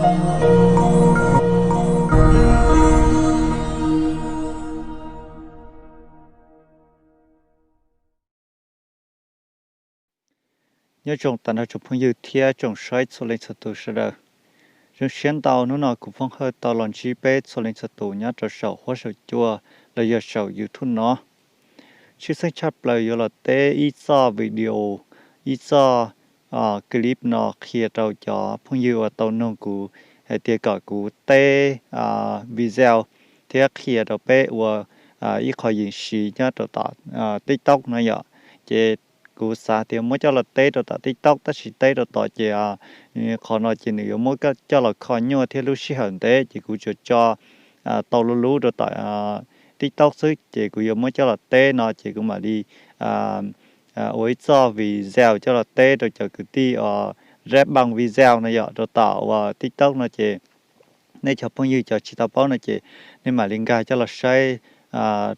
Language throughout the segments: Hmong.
Nyob zoo tag nrho tsoom phooj ywg thiab tsoom saib txhua leej txhua tus sawv daws. Zoo siab ntau hnub no kuv Foob Hawj tau los ntsib peb txhua leej txhua tus nyob rau saum huab saum cua los yog saum YouTube no. Tshwj xeeb tshaj plaws yuav los teb ib txoj video, ib txoj clip no qhia rau cov phooj ywg uas tau nug kuv hais tias kom kuv teb video thiab qhia rau peb ua ib qho yees siv nyob rau tom TikTok no yom. Ces kuv xav tias muab coj los teb rau tom TikTok tab sis teb rau tod ces qhov no ces nws yuav muab coj los kho nyuaj thiab lub sij hawm ntev ces kuv tsuas tso tau lub lub rau tom TikTok xwb ces kuv yuav muab coj los teb no ces kuv mam li ua ib txoj video coj los teb rau cov kwv tij uas rab npaj video no yom rau tom uas TikTok no ces nej cov phooj ywg cov tsis tau paub no ces nej mam li nkag coj los saib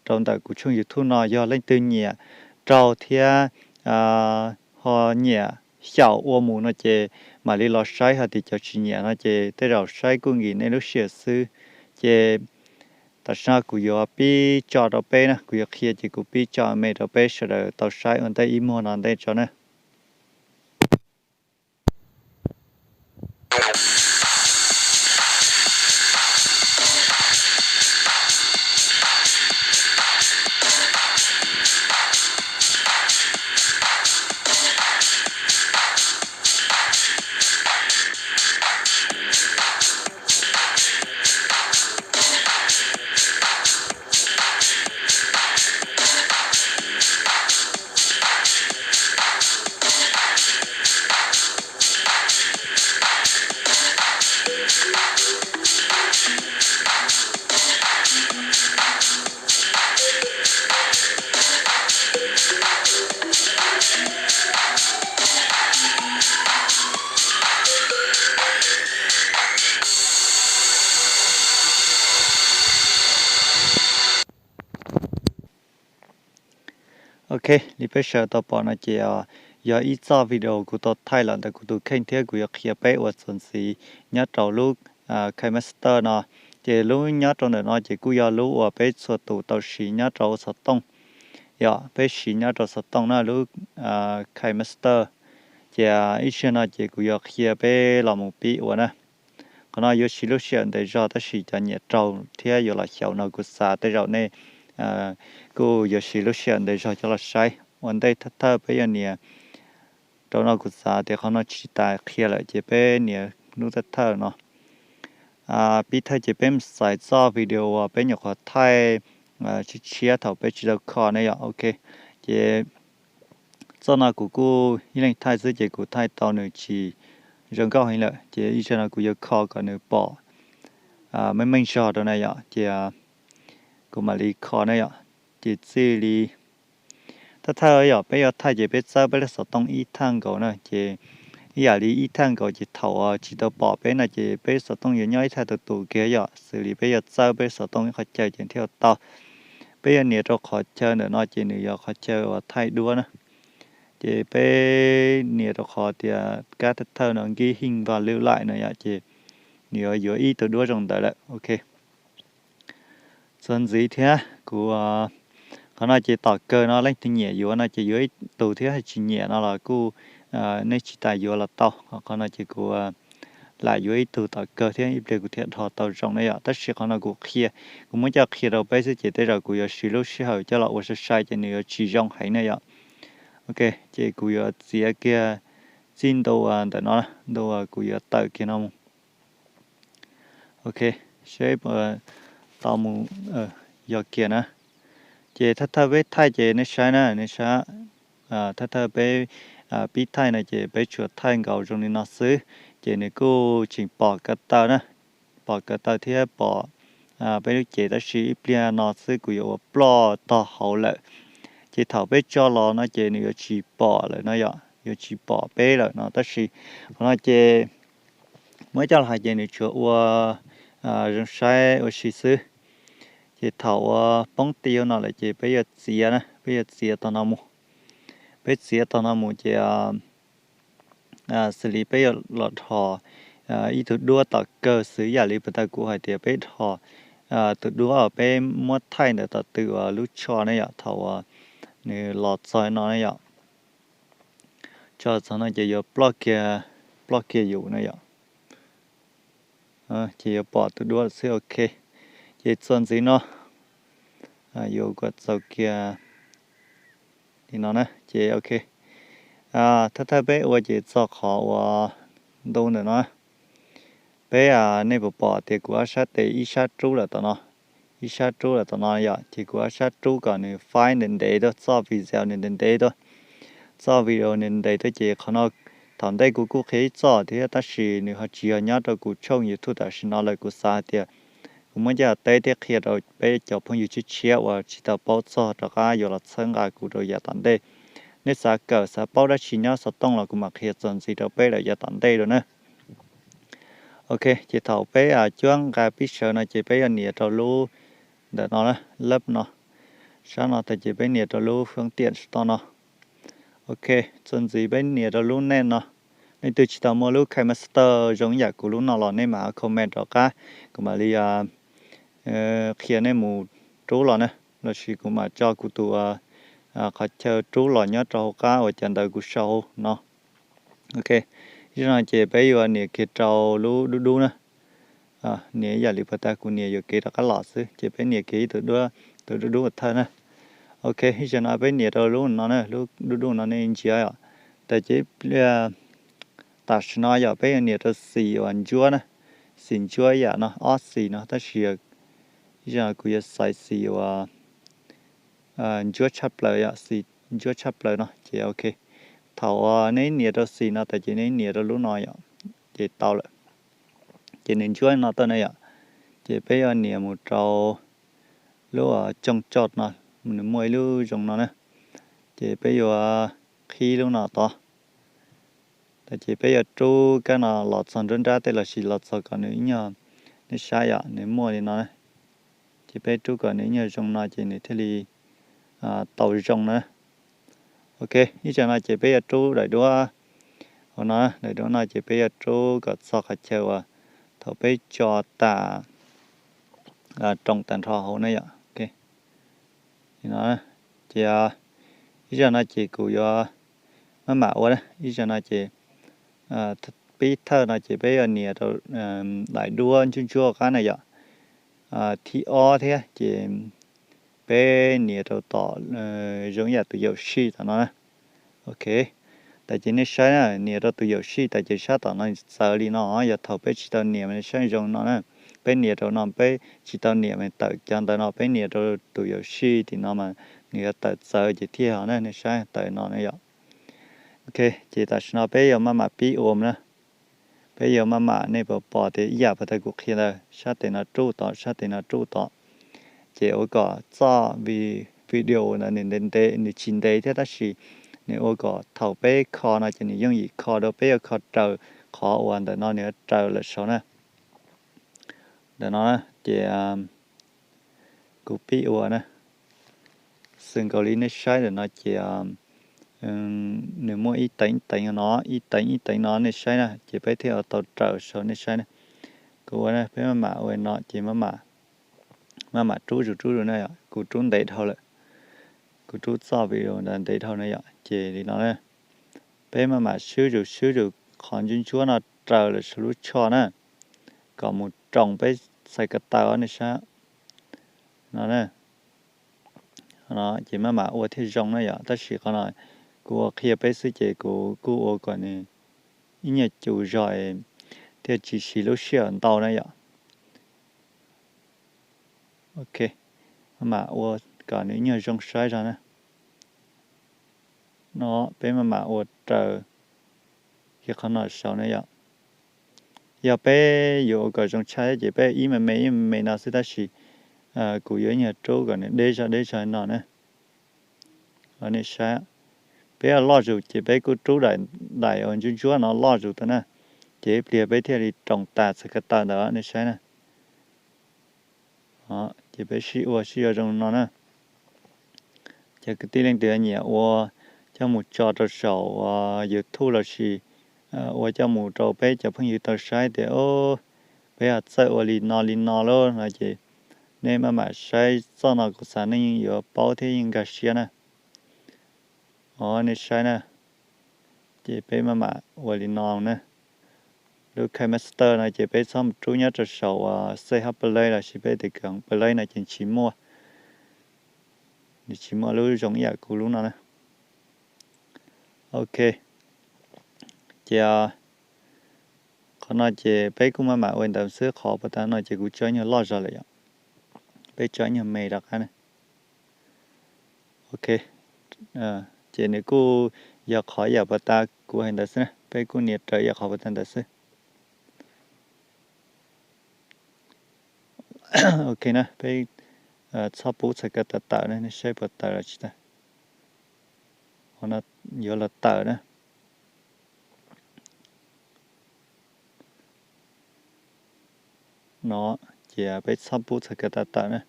rau ntawm kuv tshooj YouTube no yog leej twg nyiam raug thiab ho nyiam xyaum ua mus no ces mam li los saib, hos tias cov tsis nyiam no ces tej zaum saib kuj nkim nej lub sij hawm xwb. Ces tam sim no kuv yuav pib tso rau peb na, kuv yuav qhia ces kuv pib tso me rau peb sawv daws tau saib ua ntej ib muag no ntej tso na. Ok, li peb sawv tau pom no ces yog ib txoj video kuv tau thaij los ntawm kuv tus kheej thiab kuv yuav qhia peb ua txuas ntxiv nyob rau lub KineMaster no. Ces lub nyob rau ntawm no ces kuj yog lub uas peb txhua tus tau siv nyob rau xov tooj. Yog peb siv nyob rau xov tooj no lub KineMaster. Ces ib tsam no ces kuv yuav qhia peb los mus pib ua na. Qhov no yuav siv lub sij hawm ntev zog tab sis cov nyiam raug thiab yuav los xyaum no kuv xav tej zaum nej kuj yuav siv lub sij hawm ntev zog coj los saib. Ua ntej thawj thawj peb yuav nias rau no, kuv xav tias qhov no tsis tas qhia lawm ces peb nias lub thawj thawj no. Pib thawj ces peb mus xaiv txoj video uas peb nyuam qhuav thaij tshiab tshiab thaum peb tsis tau kho ne yom. Ok, ces txoj no kuv kuj ib leeg thaij xwb ces kuv thaij tau nws tsis zoo nkauj heev lawm ces ib tsam no kuv yuav kho kom nws pom meej meej zog rau na yom. Ces kuv mam li kho na yom. Ces txij li thawj thawj yom, peb yuav thaij ces peb txawb peb lub xov tooj ib thaj nkaus na ces ib yam li ib thaj nkaus ces thaum tsis tau pom peb no ces peb xov tooj yuav nyob ib thaj tus tus kiag yom, xws li peb yuav txawb peb xov tooj ib qhov chaw ces thiaj tau. Peb yuav nias rau qhov chaw ntawm no ces nws yog qhov chaw uas thaij duab na. Ces peb nias rau qhov tias kab thawj thawj no nkib hij vas lwj laim no yom, ces nws yuav yuav ib tug duab zoo ntawd lawm. Ok, txuas ntxiv thiab kuv, qhov no ces tom kawg no leej twg nyiam yuav no ces yuav ib tug thiab, tsis nyiam no los kuj nej tsis tas yuav los tau. Qhov no ces kuv lam yuav ib tug tom kawg thiab ib pliag kuv thiaj dhos tau zoo na yom. Tab sis qhov no kuv qhia, kuv muab coj qhia rau peb xwb ces tej zaum kuv yuav siv lub sij hawm coj los ua sai sai ces nws yuav tsis zoo heev na yom. Ok, ces kuv yuav txiav kiag txij ntu ntawm no, ntu kuv yuav tawm kiag no mus. Ok, seb puas tau mus, yog kiag na. Ces thawj thawj peb thaij ces nej saib na, nej saib, thawj thawj peb pib thaij no ces peb tsuas thaij nkaus zoo li no xwb, ces nws kuj tseem pom ko taw na, pom ko taw thiab pom peb lub cev, tab sis ib pliag no xwb kuv yuav ua ploj tog hauv lawm. Ces thaum peb tso los no ces nws yuav tsis pom lawm no yom, yuav tsis pom peb lawm no. Tab sis qhov no ces muab coj los hais ces nws tsuas ua zoo saib ua si xwb. Ces thaum uas poob ti no lawm ces peb yuav txiav na, peb yuav txiav tog no mus. Peb txiav tog no mus ces xws li peb yuav los dhos ib tug duab tom kawg xwb, yam li puas tau kuv hais tias peb dhos tus duab uas peb muab thaij ntawm tom tw uas lub tsho ne yom, thaum uas nws los txog no ne yom, tso txog no ces yuav ploj kiag, ploj kiag yus ne yom. Ces yuav pom tus duab xwb. Ok, ces txuas ntxiv no yuav kom txaus kiag li no na. Ces ok, thawj thawj peb ua ces txog qhov uas ntu ntawm no. Peb, nej puas pom tias kuv ob sab tes ib sab rub lawm tom no, ib sab rub lawm tom no yom, ces kuv ob sab rub kom nws faib ntev ntev tuaj, txoj video nws ntev ntev tuaj, txoj video nws ntev tuaj ces qhov no thaum ntej kuv kuj qhia ib txoj thiab tab sis nws ho tsis yog nyob rau kuv tshooj YouTube tam sim no lawm. Kuv xav hais tias kuv muab coj teb thiab qhia rau peb cov phooj ywg tshiab tshiab uas tsis tau paub txog rov qab yuav los txhawb nqa kuv rau yav tom ntej. Nej xav kawm xav paub dab tsi nyob xov tooj los kuv mam qhia txuas ntxiv rau peb lawm yav tom ntej rau na. Ok, ces thaum peb cuab nqa pib sawv no ces peb yuav nias rau lub ntawm no, lab no, sab no tas ces peb nias rau lub foob tiam sab toj no. Ok, txuas ntxiv peb nias rau lub nej no. Leej twg tsis tau muaj lub KineMaster zoo ib yam kuv lub no los nej mam comment rov qab, kuv mam li qhia nej mus rub los na, los sis kuv mam tso kuv tus qhov chaw rub los nyob rau hauv qab uas cov ntawv kuv sau no. Ok, ib zaug no ces peb yuav nias kiag rau lub dub dub na. Nias ib yam li puag ta kuv nias yuam kev rov qab los xwb, ces peb nias kiag ib tug dub dub thawj na. Ok, ib zaug no peb nias rau lub no na, lub dub dub no nej ntsia os. Tas ces tam sim no yog peb yuav nias rau xim uas ntsuab na, xim ntsuab ib yam no, ob xim no tab sis ib zaug no kuv yuav xaiv xim uas ntsuab tshaj plaws yom, xim ntsuab tshaj plaws no ces ok. Thaum uas nej nias rau xim no tas ces nej nias rau lub no yom, ces tau lawm. Ces nws ntsuab no tuaj na yom, ces peb yuav nias mus rau lub cooj tsoj no, nws muaj ib lub zoo no na, ces peb yuav qhib lub no tod. Tas ces peb yuav rub kab no los txog nruab nrab tej los sis los txog kom nws ib nyuag, nej saib yom, nws muaj li no na, ces peb rub kom nws ib nyuag zoo no ces nws thiaj li tau zoo na. Ok, ib zaug no ces peb yuav rub daim duab hauv no, daim duab no ces peb yuav rub kom txog qhov chaw uas thaum peb tso tas, roos tag nrho hauv na yom. Ces ib zaug no ces kuv yuav maj mam ua na, ib zaug no ces pib thawj no ces peb yuav nias rau daim duab ntsuab ntsuab qab na yom, thib ob thiab ces peb nias rau tom zoo ib yam tus yaum sij tom no na. Ok, tas ces nej saib na, nias rau tus yaum sij tas ces sab tom no txawv li no, yog thaum peb tsis tau nias mas nej saib zoo no na. Peb nias rau no peb tsis tau nias mas tawm cov ntawv no, peb nias rau tus yaum sij tim no mas nws yuav tawm txawv ces thiaj na, nej saib tawm no na yom. Ok, ces tam sim no peb yuav maj mam pib ua na. Peb yuav maj mam, nej puas pom tias ib yam puag ta kuv qhia ntawd, sab tes no rub tod, sab tes no rub tod. Ces ua kom txoj video ntawd nws ntev, nws tsis ntev thiab tab sis nws ua kom thaum peb kho no ces nws yooj yim kho dua, peb yuav kho raws qhov uas ntawm no nws yuav raws lawm saud na. Ntawm no ces kuv pib ua na. Xws nkaus li nej saib ntawm no ces nws muaj ib teev ib teev no, ib teev ib teev no nej saib na, ces peb thiaj ua tau raws saud nej saib na. Kuv ua na, peb maj mam ua no ces maj mam rub zus rub zus na yom, kuv rub ntev dhau lawm. Kuv rub txoj video ntawd ntev dhau na yom, ces li no na. Peb maj mam swb zus swb zus qhov ntsuab ntsuab no raws lawm saum lub tsho na, kom mus roos peb txhais ko taw nej saib no na. Ces maj mam ua thiaj zoo na yom, tab sis qhov no kuv ua qhia peb xwb ces kuv kuj ua kom nws ib nyuag cus zog thiaj tsis siv lub sij hawm ntau na yom. Ok, maj mam ua kom nws ib nyuag zoo saib zog na. No peb maj mam ua raws kiag qhov no saud na yom. Yog peb yuav ua kom zoo tshaj thiab ces peb ib me me ib me me no xwb tab sis kuv yuav ib nyuag rub kom nws deb zog deb zog no na. Nej saib, peb loj zus ces peb kuj rub daim uas ntsuab ntsuab no loj zus tau na, ces ib pliag peb thiaj li roos tas txhais ko taw ntawd nej saib na. Ces peb sib ua sib yuav zoo no na. Ces kwv tij leej twg nyiam ua coj mus tso rau saum YouTube los sis ua coj mus rau peb cov phooj ywg tau saib tias, o, peb ho txawj ua li no li no lauj no ces nej maj mam saib txoj no kuv xav nej yeej yuav paub thiab yeej nkag siab na. O, nej saib na, ces peb maj mam ua li no na. Lub KineMaster no ces peb txhob mus rub nyob rau saum uas C H Play los sis peb tias kawm Play no ces tsis muaj, nws tsis muaj lub zoo ib yam kuv lub no na. Ok, ces qhov no ces peb kuj maj mam ua li ntawd xwb, qhov puas tas no ces kuv tso ib nyuag loj zog lawm yom. Peb tso ib nyuag me rov qab na. Ok, ces nws kuj yog qhov ib yam puas tas kuv hais ntawd xwb na, peb kuj nias raws ib yam qhov puas tas ntawd xwb. Ok na, peb txhob pub txhais ko taw tawm na, nej saib puas tawm los tsis tawm. Yuav los tawm na. No, ces peb txhob pub txhais ko taw tawm na.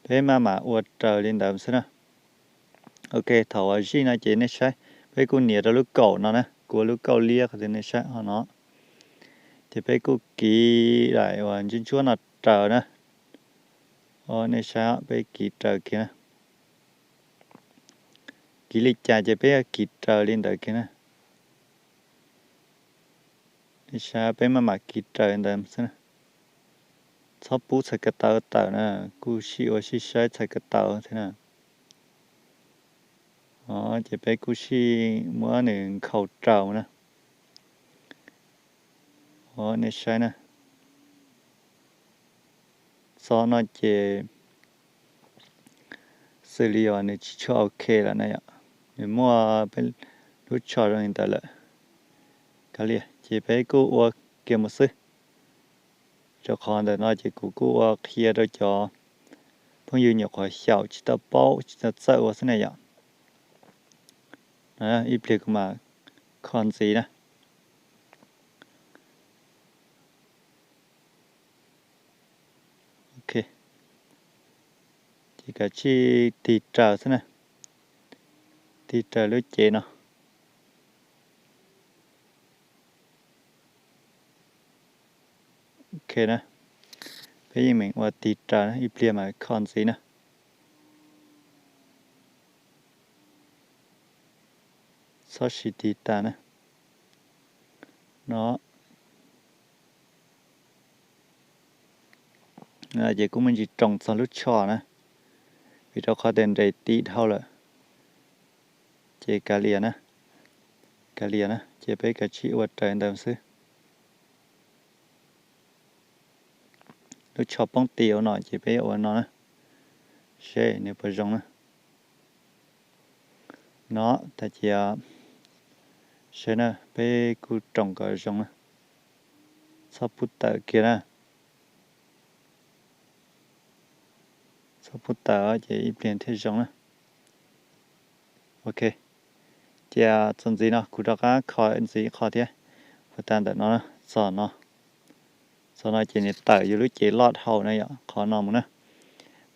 Peb maj mam ua raws li ntawd xwb na. Ok, thaum uas zij no ces nej saib, peb kuj nias rau lub kaum no na, kuv ua lub kauj liab qhov twg nej saib ho no. Ces peb kuj kiv daim uas ntsuab ntsuab no raws na. O, nej saib peb kiv raws kiag na. Kiv li cas ces peb yuav kiv raws li ntawd kiag na. Nej saib peb maj mam kiv raws li ntawd xwb na. Txhob pub txhais ko taw tawm na, kuj sij ua sij saib txhais ko taw thiab na. O, ces peb kuj sij muab nws nkhaus raws na. O, nej saib na. Txog no ces xws li uas nws tsis tshua ok lawm na yom, nws muaj peb lub tsho zoo li ntawd lawm. Kav liam, ces peb kuj ua kiag mus xwb. Rau qhov ntawm no ces kuv kuj ua qhia rau cov phooj ywg nyuam qhuav xyaum tsis tau paub tsis tau txawj ua xwb na yom. Ib pliag kuv mam kho ntxiv na. Ok, ces kav tsij tig raws xwb na, tig raws lub cev no. Ok na, peb yeej meem ua tig raws na, ib pliag mam kho ntxiv na. Txhob siv tig tas na. No, ces kuj muaj ntsis roos txog lub tsho na, vim rau qhov tias nres ti dhau lawm. Ces kav liam na, kav liam na, ces peb kav tsij ua raws ntawd xwb. Lub tsho poob ti ua no ces peb yuav ua no na, seb nws puas zoo na. No, tag cia seb na, peb kuj roos kom zoo na. Txhob pub tawm kiag na. Txhob pub tawm ces ib pliag thiaj zoo na. Ok, cia txuas ntxiv no kuv rov qab kho ntxiv ib qho thiab. Puas tas ntawm no, txog no, txog no ces nws tawm yus lub cev loj dhau na yom, qhov no mus na.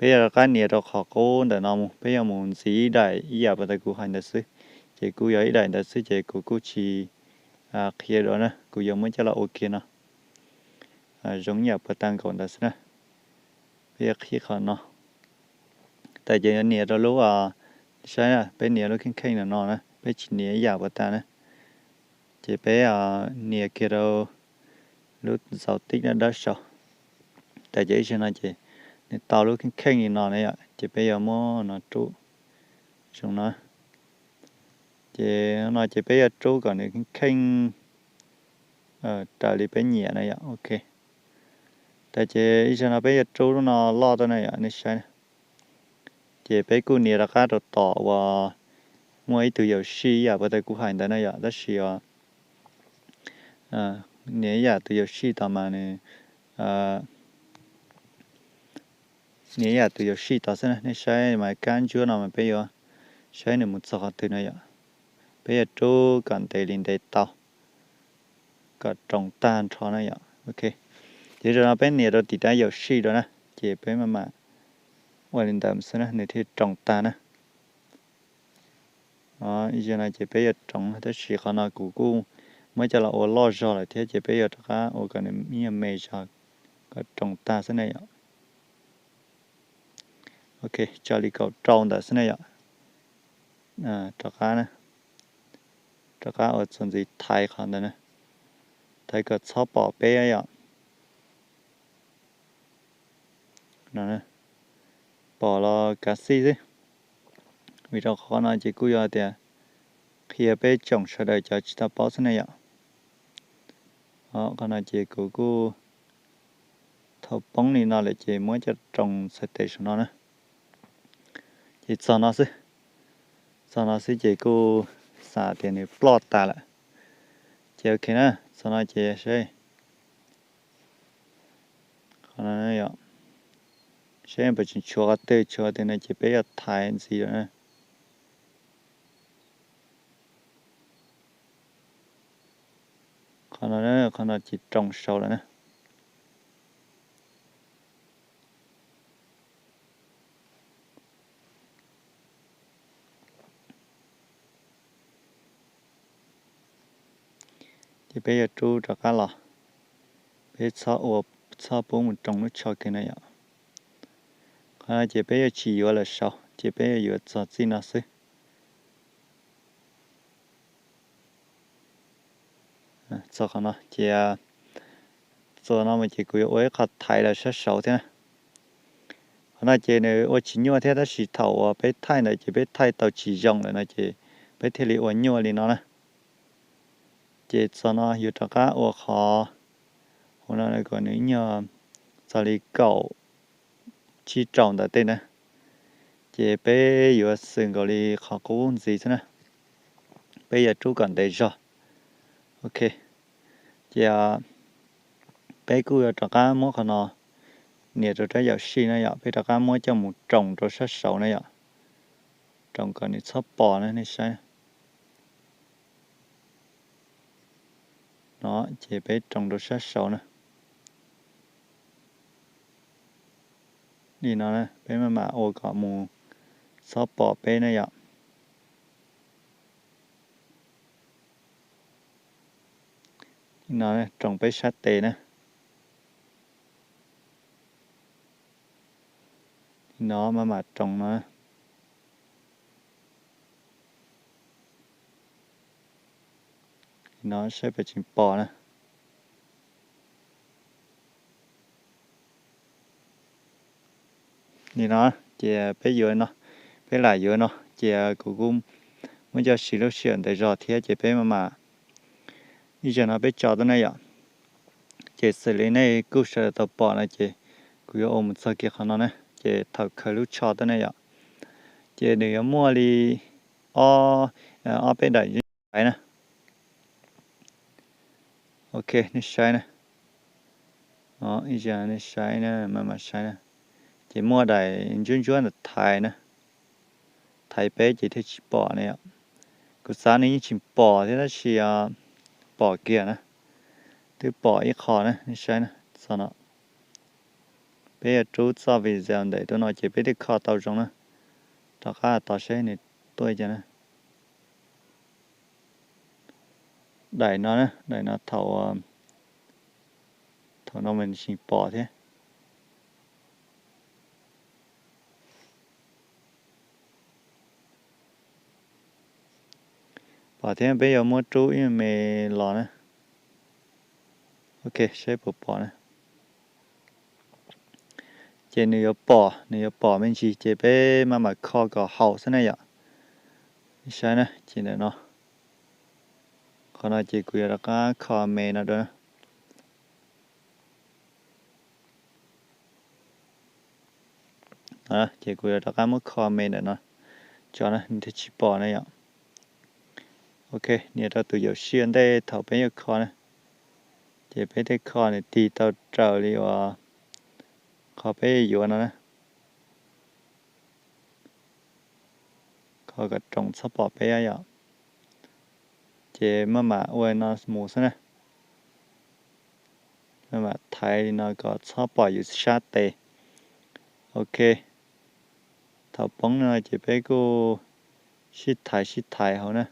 Peb yuav rov qab nias rau qhov qub ntawm no mus, peb yuav mus ntxiv ib daim ib yam puas tas kuv hais ntawd xwb. Ces kuj yog ib daim ntawd xwb ces kuv kuj tsis qhia dua na, kuv yuav muab coj los ua kiag no. Zoo ib yam puas tas nkaus ntawd xwb na. Peb yuav qhib qhov no. Tas ces yuav nias rau lub, saib na, peb nias lub kheej kheej no no na, peb tsis nias ib yam puas tas na. Ces peb nias kiag rau lub ntxauv tib dawb dawb saud. Tas ces ib zaug no ces nws tau lub kheej kheej li no na yom, ces peb yuav muab no rub zoo no. Ces no ces peb yuav rub kom nws kheej kheej raws li peb nyiam na yom. Ok, tas ces ib zaug no peb yuav rub lub no loj tuaj na yom, nej saib na. Ces peb kuj nias rov qab rau tom uas muaj ib tug yaum sij ib yam puas tas kuv hais ntawd na yom, tab sis os, nias ib yam tus yaum sij tod mas nws, nias ib yam tus yaum sij tod xwb na, nej saib mas kab ntsuab no mas peb yuav saib nws mus txog qhov twg no yom. Peb yuav rub kom ntev li ntev tau, kom roos tag nrho na yom. Ok, ces zaum no peb nias rau tim rab yaum sij rau na, ces peb maj mam ua li ntawd xwb na nws thiaj roos tag na. Ib zaug no ces peb yuav roos, tab sis qhov no kuv kuj muab coj los ua loj zog lawm thiab ces peb yuav rov qab ua kom nws ib nyuag me zog kom roos tag xwb ne yom. Ok, tso li kaum rau ntawm xwb ne yom. Rov qab, rov qab ua txuas ntxiv thaiv qhov ntawd na, thaiv kom txhob pom peb yom. Pom los kav xij xwb, vim rau qhov no ces kuj yog tias qhia peb tsoom sawv daws cov tsis tau paub xwb ne yom. Qhov no ces kuv kuj thaum poob li no lawm ces muab coj roos txhais tes saum no na. Ces txog no xwb, txog no xwb ces kuj xav tias nws ploj tas lawm. Ces ok na, txog no ces seb, seb puas tseem tshuav qhov twg, tshuav qhov twg no ces peb yuav thaiv ntxiv lawm na. Qhov no, qhov no ces roos saud lawm na. Ces peb yuav rub rov qab los, peb txhob ua, txhob pub mus roos lub tsho kiag na yom. Qhov no ces peb yuav tsis yuav lawm saud, ces peb yuav yuav txog txij no xwb. Txog qhov no ces, txog no ces kuv yuav ua ib qho thaiv los sab saud thiab na. Qhov no ces nws ua tsis nyuaj thiab tab sis thaum uas peb thaij ntawd ces peb thaij tau tsis zoo lawm no ces peb thiaj li ua nyuaj li no na. Ces txog no yuav rov qab ua qhov hauv no kom nws nyuag txog li kaum tsib rau ntawd tej na. Ces peb yuav xws nkaus li qhov qub ntxiv xwb na. Peb yuav rub kom ntev zog. Ok, ces peb kuj yuav rov qab muab qhov no nias rau rab yaum sij na yom, peb rov qab muab coj mus roos rau sab saud na yom, roos kom nws txhob pom na nej saib. No ces peb roos rau sab saud na. Li no peb maj mam ua kom mus txhob pom peb na yom. Li no roos peb sab tes na. Li no maj mam roos no. Li no saib puas tseem pom na. Li no ces peb yuav no, peb lam yuav no ces kuv kuj muab coj siv lub sij hawm ntev zog thiab ces peb maj mam, ib zaug no peb tso tuaj ne yom. Ces xws li nej kuj sawv daws tau pom no ces kuv yuav ua mus txog kiag qhov no na, ces thaum khaws lub tsho tuaj ne yom, ces nws yuav muaj li ob, ob peb daim ntsuab ntsuab na. Ok, nej saib na. Ib zaug nej saib na, maj mam saib na. Ces muaj daim ntsuab ntsuab ntawm thaiv na, thaiv peb ces thiaj tsis pom ne yom. Kuv xav nws yeej tsis pom thiab tab sis pom kiag na, twb pom ib qho na, nej saib na, txog no. Peb yuav rub txoj video ntawm tuaj no ces peb thiaj kho tau zoo na. Rov qab tos seb nws tuaj cas na. Daim no na, daim no thaum, thaum no mas nws tseem pom thiab. Pom thiab, peb yuav muab rub ib me los na. Ok, saib puas pom na. Ces nws yuav pom, nws yuav pom me ntsis ces peb maj mam kho kom haum xwb na yom. Saib na, ces ntawm no, qhov no ces kuv yuav rov qab kho me no dua. Ces kuv yuav rov qab muab kho me ntawm no tso na, nws thiaj tsis pom na yom. Ok, nias rau tus yaum sij ua ntej thaum peb yuav kho na, ces peb thiaj kho nws tig tau raws li uas qhov peb yuav no na. Kho kom roos txhob pom peb yom. Ces maj mam ua no mus xwb na. Maj mam thaiv li no kom txhob pom yus sab tes. Ok, thaum poob no ces peb kuj sib thaiv sib thaiv hauv na.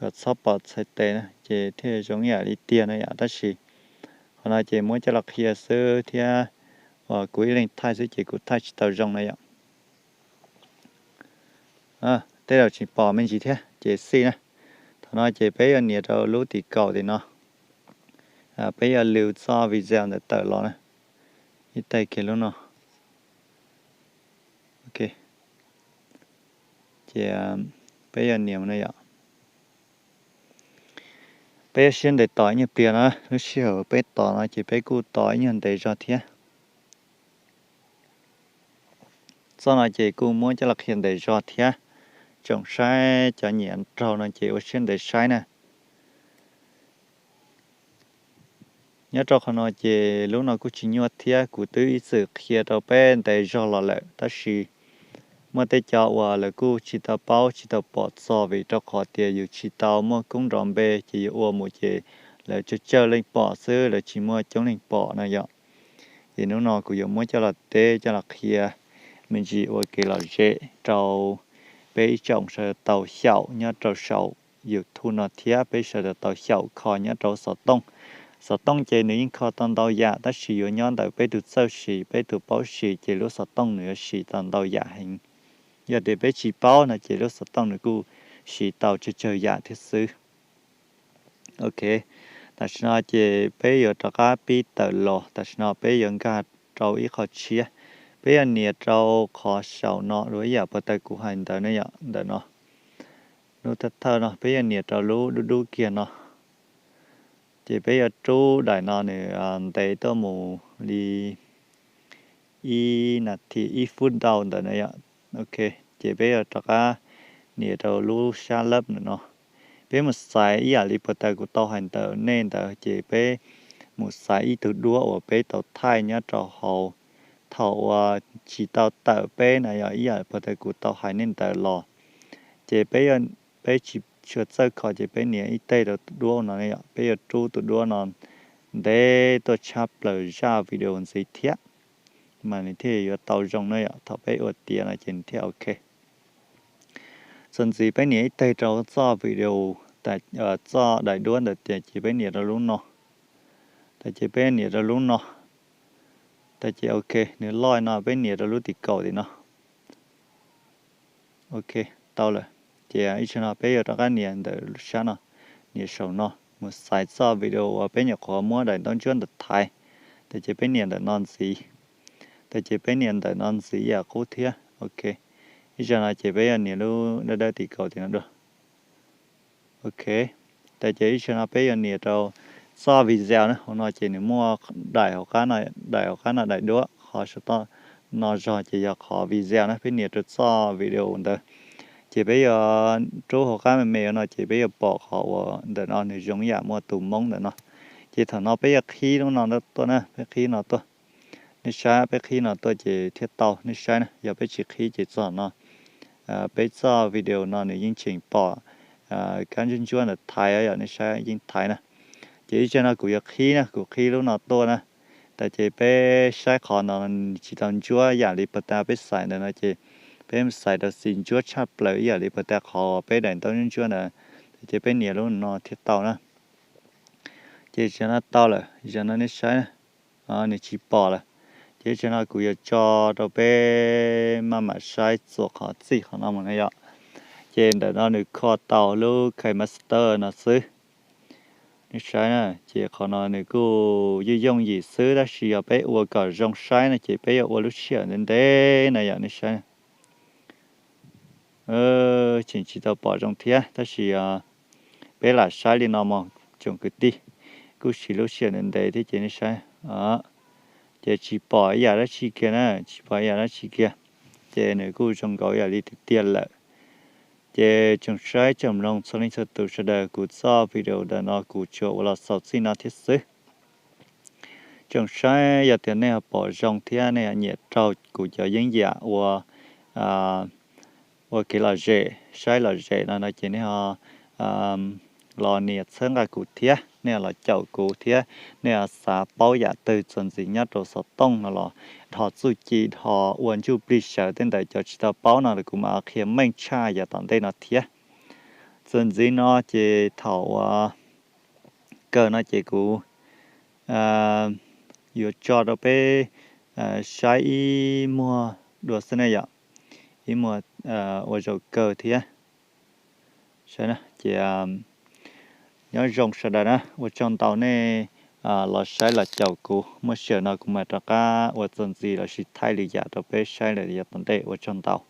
kom txhob pom txhais tes na ces thiaj zoo ib yam li tiag na yom. Tab sis qhov no ces muab coj los qhia xwb thiab uas kuv ib leeg thaij xwb ces kuv thaij tsis tau zoo na yom. Tej zaum tsis pom me ntsis thiab ces xij na. Thaum no ces peb yuav nias rau lub tim kaum tim no, peb yuav lwv txoj video ntawd tawm los na. Ib teg kiag lub no. Ok, ces peb yuav nias no yom. Peb yuav siab ntev tos ib nyuag pliag no, lub sij hawm peb tos no ces peb kuj tos ib nyuag ntev zog thiab. Txoj no ces kuj muab coj los qhia ntev zog thiab. Tsoom saib cov nyiam nraug no ces ua siab ntev saib na. Nyob rau qhov no ces lub no kuj tsis nyuaj thiab, kuv twb ib txwm qhia rau peb ntev zog los lawm tab sis muaj tej cov uas lawv kuj tsis tau paub tsis tau pom txog vim rau qhov tias yus tsis tau muaj koob nrov npe ces yus ua mus ces lawv tsawg tsawg leej pom xwb, lawv tsis muaj coob leej pom no yom. Ces hnub no kuv yuav muab coj los teb coj los qhia me ntsis ua kev lom zem rau peb ib tsoom sawv daws tau xyaum nyob rau saum YouTube no thiab peb sawv daws tau xyaum kho nyob rau xov tooj. Xov tooj ces nws yeej kho tau ntau yam tab sis yuav nyob ntawm peb tus txawj siv peb tus paub siv ces lub xov tooj nws yuav siv tau ntau yam heev. Yog tias peb tsis paub no ces lub xov tooj nws kuj siv tau tsawg tsawg yam thiab xwb. Ok, tam sim no ces peb yuav rov qab pib tawm los, tam sim no peb yuav nkag rau ib qho tshiab. Peb yuav nias rau qhov saum no dua ib yam puag ta kuv hais ntawd ne yom, ntawm no. Lub thawj thawj no peb yuav nias rau lub dub dub kiag no. Ces peb yuav rub daim no nws ntev tuaj mus li ib nas this ib fub ntau ntawd na yom. Ok, ces peb yuav rov qab nias rau lub sab lab ntawm no. Peb mus xaiv ib yam li puag ta kuv tau hais ntawd nej ntawd ces peb mus xaiv ib tug duab uas peb tau thaij nyob rau hauv thaum uas tsis tau tawm peb na yom, ib yam puag ta kuv tau hais nej ntawd los. Ces peb, peb tsis tshua txawj kho ces peb nias ib teg rau tus duab no, peb yuav rub tus duab no ntev tuaj tshab plaws zaj video ntxiv thiab, mas nws thiaj yuav tau zoo na yom, thaum peb ua tiav no ces nws thiaj ok. Txuas ntxiv peb nias ib teg rau txoj video, txoj daim duab ntawd tias ces peb nias rau lub no. Tas ces peb nias rau lub no. Tas ces ok, nws loj no peb nias rau lub tim kaum tim no. Ok, tau lawm. Ces ib tsam no peb yuav rov qab nias ntawm sab no, nias saum no mus xaiv txoj video uas peb nyuam qhuav muab daim ntaub ntsuab ntawd thaiv. Tas ces peb nias ntawm no ntxiv. Tas ces peb nias ntawm no ntxiv ib yam qub thiab. Ok, ib tsam no ces peb yuav nias lub dawb dawb tim kaum tim no dua. Ok, tas ces ib tsam no peb yuav nias rau txoj video na, hauv no ces nws muaj daim hauv qab no, daim hauv qab no daim duab, qhov saum toj no zog ces yog qhov video na, peb nias rau txoj video ntawd. Ces peb yuav rub hauv qab me me no ces peb yuav pom qhov uas ntawm no nws zoo ib yam muaj tus Hmoob ntawm no. Ces thaum no peb yuav qhib lub no tuaj na, peb qhib no tuaj. Nej saib peb qhib no tuaj ces thiaj tau, nej saib na, yog peb tsis qhib ces txog no peb txoj video no nws yeej tseem pom kab ntsuab ntsuab ntawd thaiv, yog nej saib yeej thaiv na. Ces ib tsam no kuv yuav qhib na, kuv qhib lub no tuaj na. Tas ces peb saib qhov no nws tsis tau ntsuab yam li puag ta peb xaiv ntawd no ces peb xaiv rau xis ntsuab tshaj plaws ib yam li puag ta qhov peb daim ntaub ntsuab ntsuab ntawd. Tas ces peb nias lub no thiaj tau na. Ces zaum no tau lawm, zaum no nej saib na, nws tsis pom lawm. Ces zaum no kuv yuav tso rau peb maj mam saib txuas qhov txij qhov no mus na yom. Ces ntawm no nws kho tau lub KineMaster no xwb. Nej saib na, ces qhov no nws kuj yooj yooj yim xwb tab sis yog peb ua kom zoo saib no ces peb yuav ua lub sij hawm ntev ntev na yom, nej saib. Tseem tsis tau pom zoo thiab tab sis peb lam saib li no mog tsoom kwv tij, kuj siv lub sij hawm ntev ntev thiab ces nej saib. Ces tsis pom ib yam dab tsi kiag na, tsis pom ib yam dab tsi kiag. Ces nws kuj zoo nkaus ib yam li tiag tiag lawm. Ces tsoom saib tsoom mloog txhua leej txhua tus sawv daws, kuv txoj video ntawm no kuv tsuas ua los xaus txij no thiab xwb. Tsoom saib yog tias nej ho pom zoo thiab nej ho nyiam raug kuv cov yeeb yam ua ua kev lom zem, saib lom zem no no ces nej ho los nias txhawb nqa kuv thiab, nej ho los caum kuv thiab, nej ho xav paub yam twg txuas ntxiv nyob rau xov tooj no los dhos txuj ci, dhos ua ntsuj plig sawv tej ntawd cov tsis tau paub no kuv mam qhia meej tshaj yav tom ntej no thiab. Txuas ntxiv no ces thaum uas kawg no ces kuv yuav tso rau peb saib ib muag dua xwb ne yom, ib muag ua zaum kawg thiab. Ces nyob zoo sawv daws na, ua tsaug ntau nej los saib los caum kuv, muaj sij hawm no kuv mam rov qab ua txuas ntxiv lossis thaij lwm yam rau peb saib lawm yav tom ntej, ua tsaug ntau.